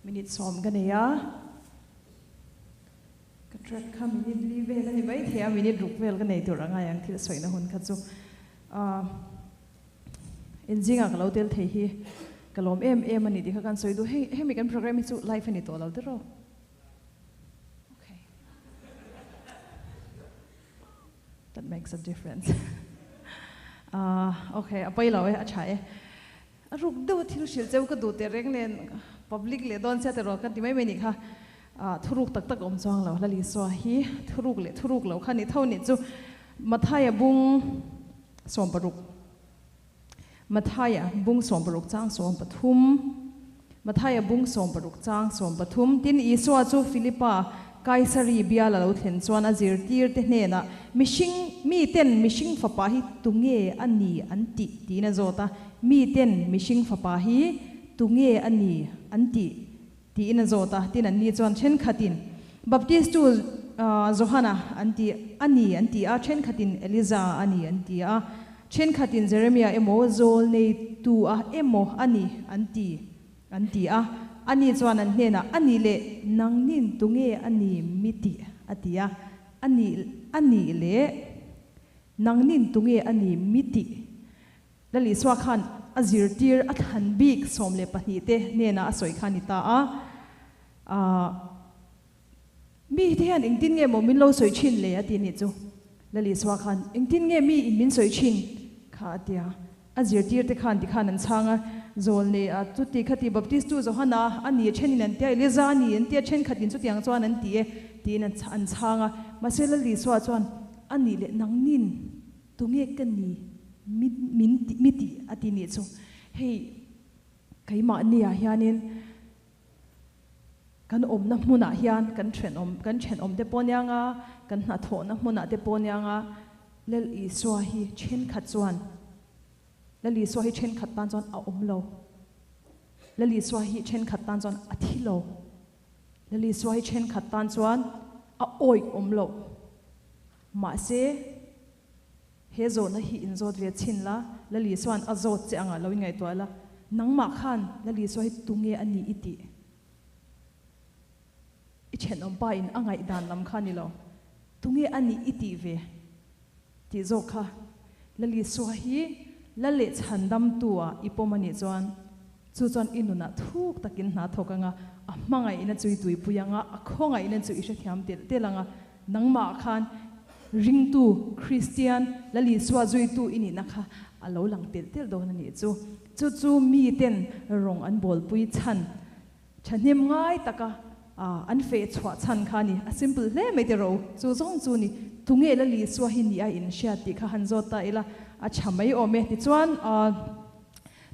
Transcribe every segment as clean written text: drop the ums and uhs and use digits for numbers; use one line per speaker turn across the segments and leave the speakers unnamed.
Minute sawm ka nei a, ka track kha minute li vel a ni mai thei a, minute ruk vel ka nei tur a ngai ang thil sawina hun kha chu. Inzingah ka lo tel thei hi ka lawm em em a ni tih kha kan sawi duh. Hei hemi kan program hi chu live a ni tawh lo tiraw? Okay. That makes a difference. Okay, a pawi lo e, a tha e. A ruk deuh a thil hrilh cheu ka duh teh reng nen public leh dawn sia tiraw ka ti mai mai nih kha. Thuruk tak tak a awm chuang lo, Lal Isua hi thuruk leh thuruk lo kha ni tho nih chu Mathaia bung 16 Mathaia bung 16 chang 13 Mathaia bung 16 chang 13 Tin, Isua chu Philipa Kaisari bial a lo thlen chuan a zirtirte hnenah, Mihring, miten mihring fapa hi tunge a ni an tih? tiin a zawt a. Miten mihring fapa hi tunge a ni an tih? Tiin a zawt a. Tin, anni chuan thenkhatin, Baptistu Johana an ti a ni an ti a, thenkhatin Eliza a ni an ti a, thenkhatin Jeremia emaw Zawlneitu a emaw a ni an ti an ti a. Ani chuan an hnenah, A nih leh nangnin tunge a ni mi tih? a ti a. A nih a nih leh nangnin tunge a ni mi tih? Lal Isua khan a zirtir a thlan bik 12 te hnenah a sawi kha a ni ta a. Aah, mi te hian engtin nge maw min lo sawi thin le a ti nih chu. Lal Isua khan engtin nge mi in min sawi thin kha a ti a. A zirtir te khan tikhan an chhang a, Zawlnei a chuti khati Baptistu Johana a ni thenin an tia, Eliza a ni an tia, thenkhatin chutiang chuan an ti e tiin an chhang a. Mahse Lal Isua chuan a nih leh nangnin Tunge ka ni mi min ti mi tih a ti nih chu. Hei keimahni ah hianin kan awmna hmunah hian kan thenawm kan thenawm te pawh nia nga, kan hnathawhna hmunah te pawh nia nga, Lal Isua hi thenkhat chuan Lal Isua hi thenkhat tan chuan a awm lo. Lal Isua hi thenkhat tan chuan a thi lo. Lal Isua hi thenkhat tan chuan a awih awm lo. Mahse, he zawhna hi inzawt ve chhin la, Lal Isua'n a zawt che angah lo inngaihtuah la, nangmah khan Lal Isua hi tunge a ni i tih? I thenawmpa in a ngaihdan lam kha ni lo, tunge a nih i tih ve? Tih zawk kha Lal Isua hi la leh chhandamtu ah i pawm a nih chuan chu chuan i nunah thuk takin hna thawk anga, a hmangaihna chu i tuipui anga, a khawngaihna chu i hrethiam telh telh anga, Nangmah khan ringtu, Kristian, Lal Isua zuitu i nihna kha a lo lang telh telh dawn a nih chu. Chu chu miten rawng an bawlpui chhan thahnem ngai taka an feh chhuah chhan kha a ni. A simple hle mai tiraw? Chu zawng chu ni. Tunge Lal Isua hi ni a inhriat tih kha han zawt ta ila a tha mai awm e. Tichuan.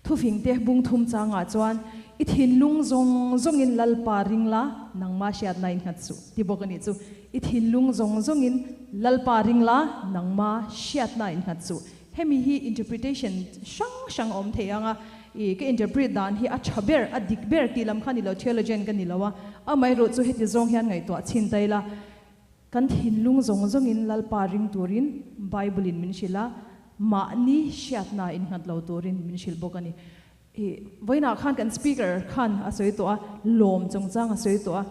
Thufingte bung thum changah chuan, I thinlung zawng zawngin Lalpa ring la, nangma hriatna in nghat suh, ti bawk a nih chu. I thinlung zawng zawngin Lalpa ring la, nangma hriatna in nghat suh. Hemi hi interpretation hrang hrang a awm thei ang a, i ka interpret dan hi a tha ber, a dik ber tih lam kha ni lo, theologian ka ni lo a, amaherawh chu heti zawng hian ngaihtuah chhin ta ila, Kan thinlung zawng zawngin Lalpa ring turin Bible-in min hrilh a, mahni hriatna innghat lo turin min hrilh bawk a ni. I vawiinah khan kan Speaker khan a sawi tawh a, lawm chungchang a sawi tawh a.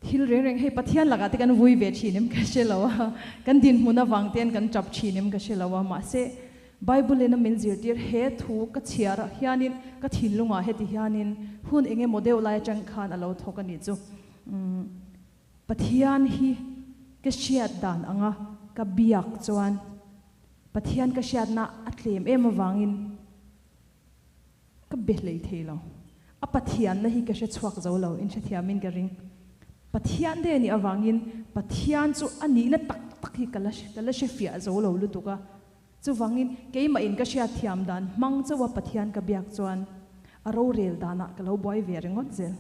Thil reng reng hei Pathian lakah te kan vui ve thin em ka hre lo a, kan dinhmun avang ten kan tap thin em ka hre lo a, mahse Bible-in a min zirtir he thu ka chhiar ah hianin ka thinlungah heti hianin hun eng emaw deuh lai atang khan a lo thawk a nih chu. Pathian hi ka hriat dan anga ka biak chuan Pathian ka hriatna a tlem em avangin ka be hlei thei lo. A Pathianna hi ka hre chhuak zo lo, inhrethiamin ka ring. Pathian te anih avangin Pathian chu a nihna tak tak hi ka la ka la hre fiah zo lo lutuk a. Chuvangin keimahin ka hriatthiam dan hmang chauha Pathian ka biak chuan a rorel danah ka lo buai ve ringawt zel.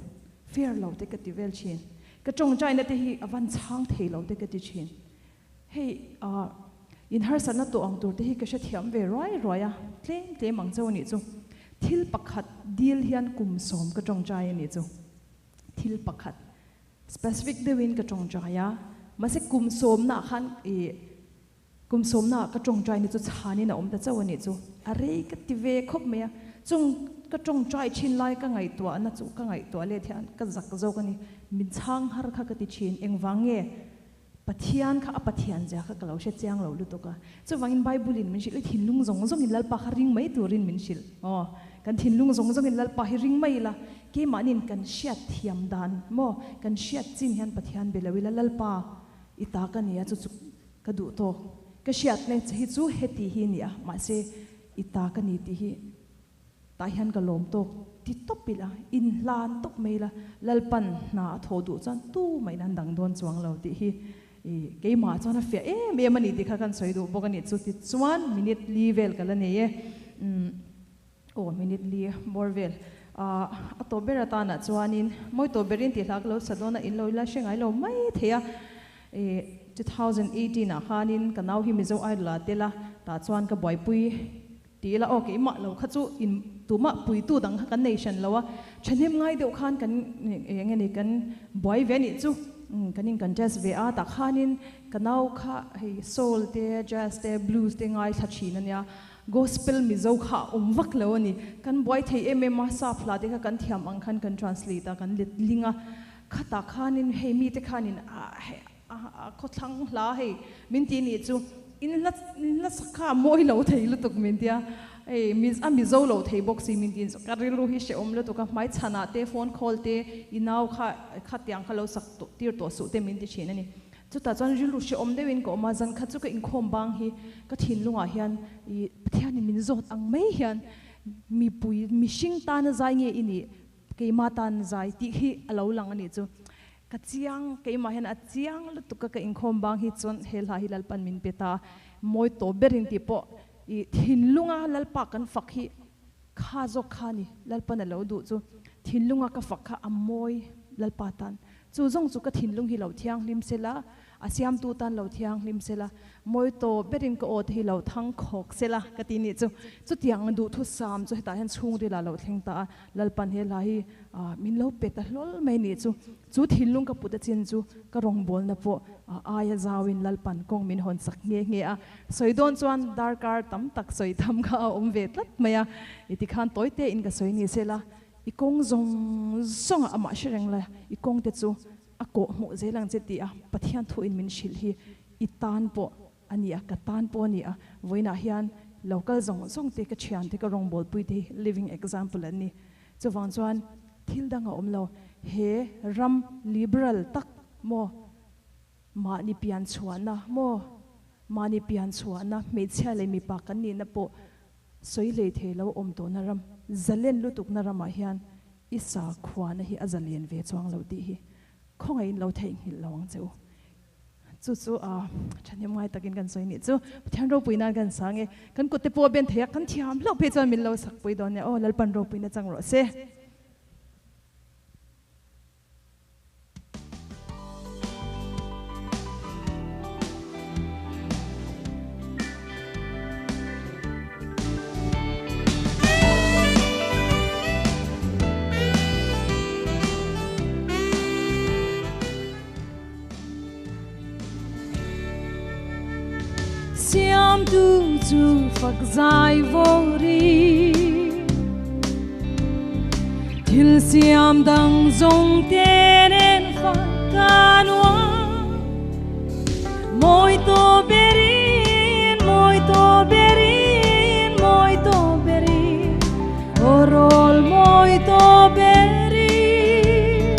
Fair lo te ka ti vel thin. Ka tawngtaina te hi a van chhang thei lo te ka ti thin. Hei ah in harsatna tawh ang tur te hi ka hrethiam ve ruai ruai a, tlem tlem ang chauh a nih chu. Thil pakhat dil hian kum sawm ka tawngtai a nih chu. Thil pakhat specific deuhin ka tawngtai a, mahse kum sawmna ah khan ih Kum sawmnaah ka tawngtaina chu chhanin a awm ta chauh a nih chu. A rei ka ti ve khawp mai a. Chung ka tawngtai thin lai ka ngaihtuahna chu ka ngaihtuah let hian ka zak zawk a ni. Min chhang har kha ka ti thin. Engvang nge Pathian kha a Pathian zia kha ka lo hre chiang lo lutuk a. Chuvangin Bible in min hrilh i thinlung zawng zawngin Lalpa kha ring mai turin min hrilh. Aw, kan thinlung zawng zawngin Lalpa hi ring mai ila, keimahniin kan hriat thiam dan maw, kan hriat chin hian Pathian be lo ila, Lalpa i ta ka nia chu chu ka duh tawk, ka hriatna che hi chu heti hi nia, mahse i ta ka ni tih hi Tah hian ka lawm tawk ti tawp ila, inhlan tawp mai ila, Lalpan hna a thawh duh chuan tu mah in an dang dawn chuang lo tih hi keimah chuan a fiah em em a ni tih kha kan sawi duh bawk a nih chu. Tichuan minute li vel ka la nei e, umm aw minute li bawr vel a tawp ber atanah chuanin mawi tawp berin tih hla ka lo sa dawn a, in lo ila hre ngai lo mai thei a. 2018 ah khanin ka nau hi Mizo Idol ah tel a, tah chuan ka buaipui Ti ila aw keimah lo kha chu in tumah puitu dang kha kan nei hran lo a, thahnem ngai deuh khan kan eng nge ni kan buai ve anih chu kan in contest ve a, tah khanin ka nau kha hei soul te jazz te blues te ngaithla thin ania, gospel mizo kha a awm vak lo ani, kan buai thei em em a, sap hla te kha kan thiam ang khan kan translate a kan let ling a, khatah khanin hei mite khanin a A khawthlang hla hei min ti nih chu in hla in hla sak kha a mawi lo thei lutuk min tia hei a mizo lo thei bawk si min ti ka rilru hi hrehawm lutuk a hmai chhanah te phone call te i nau kha khatiang kha lo sak tawh tir tawh suh te min ti thin a ni chutah chuan rilru hrehawm deuhin ka awm a zan khat chu ka inkhawm bang hi ka thinlungah hian ih Pathianin min zawt ang mai hian mipui mihring tana zai nge i nih keimah tan zai tih hi a lo lang a nih chu. Ka chiang, keimah hian a chiang lutuk a ka inkhawm bang hi chuan he hla hi Lalpan min pe ta, mawi tawh berin tih pawh i thinlunga Lalpa kan fak hi kha zawk kha ni, Lalpan a lo duh chu thinlunga ka fak kha a mawi Lalpa tan, chu zawng chu ka thinlung hi lo thianghlim sela, A siamtu tan lo thianghlim sela, mawi tawh berin ka aw te hi lo thang khawk sela ka ti nih chu. Chutiang duhthusam chu hetah hian chhungril ah lo thleng ta a, Lalpan he hla hi min lo pe ta hlawl mai nih chu. Chu thinlung ka put a chin chu ka rawngbawlna pawh aia zauin Lalpan kawng min hawn sak nghe nghe a. Sawi dawn chuan darkar tam tak sawi tham kha a awm ve tlat mai a, i tikhan tawi te in ka sawi ni sela, i kawng zawng zawng ah amah hre reng la, i kawng te chu A kawh hmuh zel ang che tih a Pathian thuin min hrilh hi i tan pawh a ni a, ka tan pawh a ni a. Vawiinah hian lo kal zawng zawng te, ka thian te, ka rawngbawlpui te hi living example an ni. Chuvang chuan thil dang a awm lo, he ram liberal tak maw, mahni pian chhuahna maw, mahni pian chhuahna hmeichhia leh mipa kan nihna pawh sawi hlei thei lo awm tawhna ram, zalen lutukna ramah hian I sakhuana hi a zalen ve chuang lo tih hi khawngaihin lo theihnghilh lo ang che u. Chu chu a thahnem ngai takin kan sawi nih chu. Pathian ropui nan kan sang e. Kan kut te pawh a ben thei a, kan thiam hlauh phei chuan min lo sakpui dawn nia. Aw Lalpan ropuina chang rawh se. Siamtu chu fak zai vawri. Thil siam dang zawng te nen fak ka nuam. Mawi tawh berin, mawi tawh berin, mawi tawh berin, aw rawl mawi tawh berin,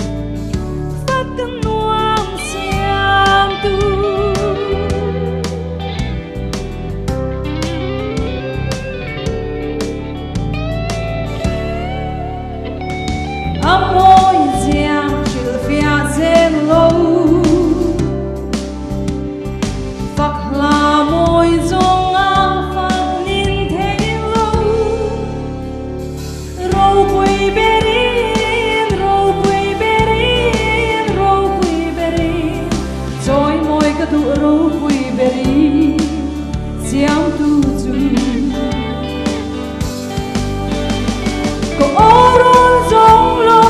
fak ka nuam siamtu. A mawi zia hrilhfiah zel lo. Fak hla mawi zawng a fak nin thei lo. Ropui berin, ropui berin, ropui berin, chawi mawi ka duh ropui berin, siamtu chu. Ka aw rawn zawng lo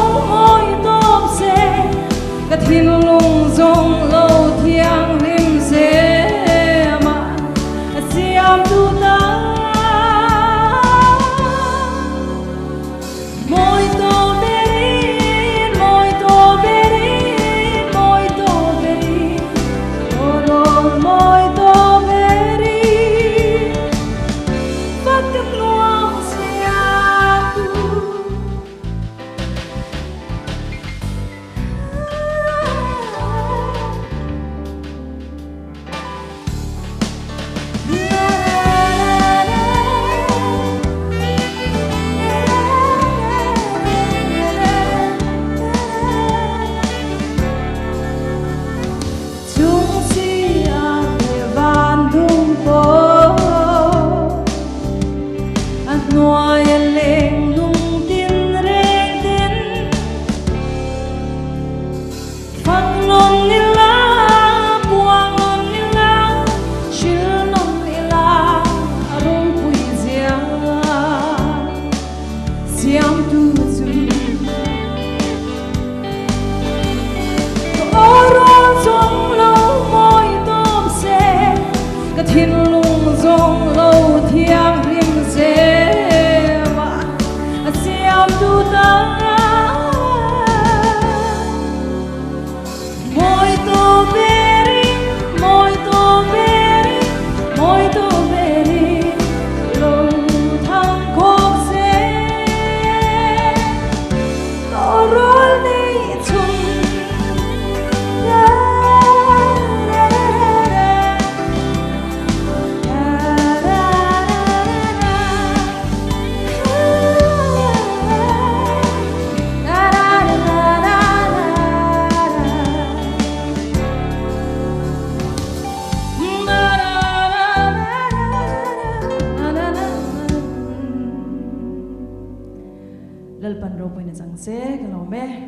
awm e.